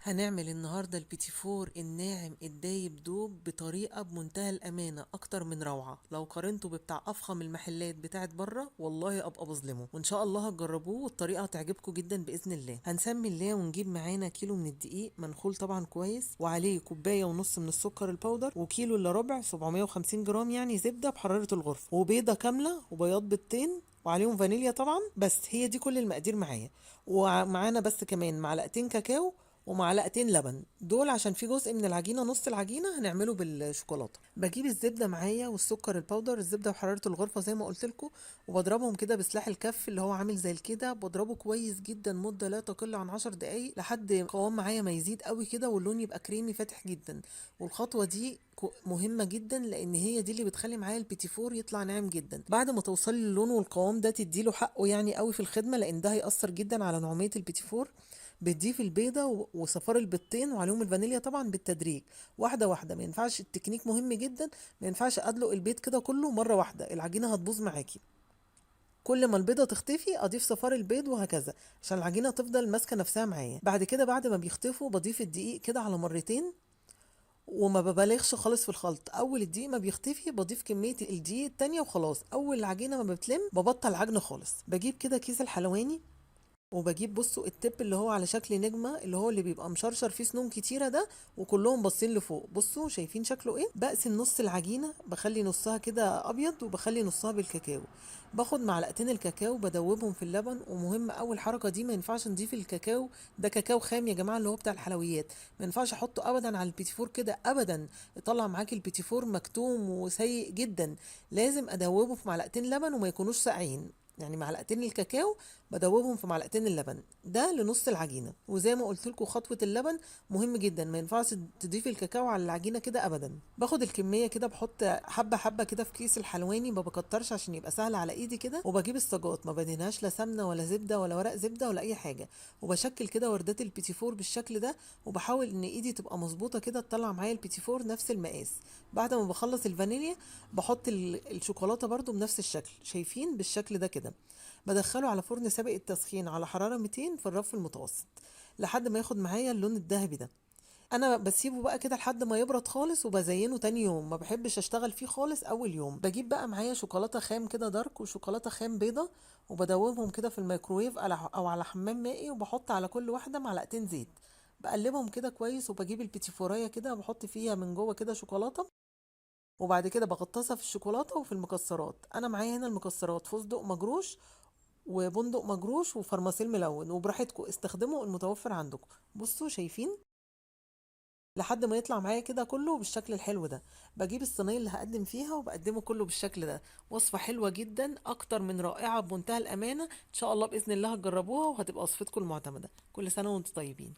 هنعمل النهاردة البيتي فور الناعم الدايب دوب بطريقة بمنتهى الأمانة أكتر من روعة. لو قارنته ببتاع أفخم المحلات بتاعت بره والله أبقى بظلمه، وإن شاء الله هتجربوه والطريقة هتعجبكم جدا بإذن الله. هنسمي الله ونجيب معانا كيلو من الدقيق منخول طبعا كويس، وعليه كوباية ونص من السكر البودر، وكيلو إلا ربع 750 جرام يعني زبدة بحرارة الغرفة، وبيضة كاملة وبياض بيضتين وعليهم فانيليا طبعا. بس هي دي كل المقادير معايا، ومعانا بس كمان معلقتين كاكاو ومعلقتين لبن، دول عشان في جزء من العجينة نص العجينة هنعمله بالشوكولاتة. بجيب الزبدة معايا والسكر البودر، الزبدة بحرارة الغرفة زي ما قلت لكم، وبضربهم كده بسلاح الكف اللي هو عامل زي كده، بضربه كويس جدا مدة لا تقل عن 10 دقايق لحد قوام معايا ما يزيد قوي كده واللون يبقى كريمي فاتح جدا. والخطوة دي مهمة جدا لان هي دي اللي بتخلي معايا البيتي فور يطلع ناعم جدا. بعد ما توصلي للون والقوام ده تديله حقه يعني قوي في الخدمة، لان ده هيأثر جدا على نعومية البيتي فور. بتضيف البيضة وصفار البيضتين وعليهم الفانيليا طبعا بالتدريج واحدة واحدة. ما ينفعش، التكنيك مهم جدا، ما ينفعش ادلق البيض كده كله مرة واحدة، العجينة هتبوظ معاكي. كل ما البيضة تختفي اضيف صفار البيض وهكذا عشان العجينة تفضل ماسكة نفسها معايا. بعد كده بعد ما بيختفوا بضيف الدقيق كده على مرتين، وما ببالغش خالص في الخلط. اول الدقيق ما بيختفي بضيف كمية الدقيق التانية وخلاص. اول العجينة ما بتلم ببطل عجن خالص. بجيب كده كيس الحلواني، وبجيب بصوا التب اللي هو على شكل نجمة اللي هو اللي بيبقى مشرشر فيه سنون كتيرة ده، وكلهم باصين لفوق. بصوا شايفين شكله ايه. بقسم نص العجينة، بخلي نصها كده ابيض وبخلي نصها بالكاكاو. باخد معلقتين الكاكاو بدوبهم في اللبن. ومهم اول حركة دي، ما ينفعش نضيف الكاكاو ده، كاكاو خام يا جماعة اللي هو بتاع الحلويات، ما ينفعش احطه ابدا على البيتي فور كده ابدا، يطلع معاكي البيتي فور مكتوم وسيء جدا. لازم ادوبه في معلقتين لبن وما يكونوش ساقعين، يعني معلقتين الكاكاو بدوبهم في معلقتين اللبن ده لنص العجينة. وزي ما قلت لكم خطوة اللبن مهم جدا، ما ينفعش تضيفي الكاكاو على العجينة كده ابدا. باخد الكمية كده بحط حبه حبه كده في كيس الحلواني، ما بكترش عشان يبقى سهل على ايدي كده. وبجيب الصاجات ما بدهنهاش لا سمنه ولا زبدة ولا ورق زبدة ولا اي حاجة، وبشكل كده وردات البيتي فور بالشكل ده، وبحاول ان ايدي تبقى مظبوطة كده تطلع معايا البيتي فور نفس المقاس. بعد ما بخلص الفانيليا بحط الشوكولاتة برده بنفس الشكل، شايفين بالشكل ده كده. بدخله على فرن سابق التسخين على حرارة 200 في الرف المتوسط لحد ما ياخد معايا اللون الذهبي ده. انا بسيبه بقى كده لحد ما يبرد خالص وبزينه تاني يوم، ما بحبش اشتغل فيه خالص اول يوم. بجيب بقى معايا شوكولاتة خام كده dark وشوكولاتة خام بيضة، وبدوبهم كده في الميكروويف او على حمام مائي، وبحط على كل واحدة معلقتين زيت، بقلبهم كده كويس. وبجيب البيتي فورايه كده بحط فيها من جوه كده شوكولاتة، وبعد كده بغطسها في الشوكولاتة وفي المكسرات. انا معايا هنا المكسرات فستق مجروش وبندق مجروش وفرماسيل ملون، وبراحتكم استخدموا المتوفر عندكم. بصوا شايفين لحد ما يطلع معايا كده كله بالشكل الحلو ده. بجيب الصينية اللي هقدم فيها وبقدمه كله بالشكل ده. وصفه حلوة جدا اكتر من رائعة بمنتهى الامانة، ان شاء الله باذن الله هتجربوها وهتبقى وصفتكم المعتمدة. كل سنة وانتم طيبين.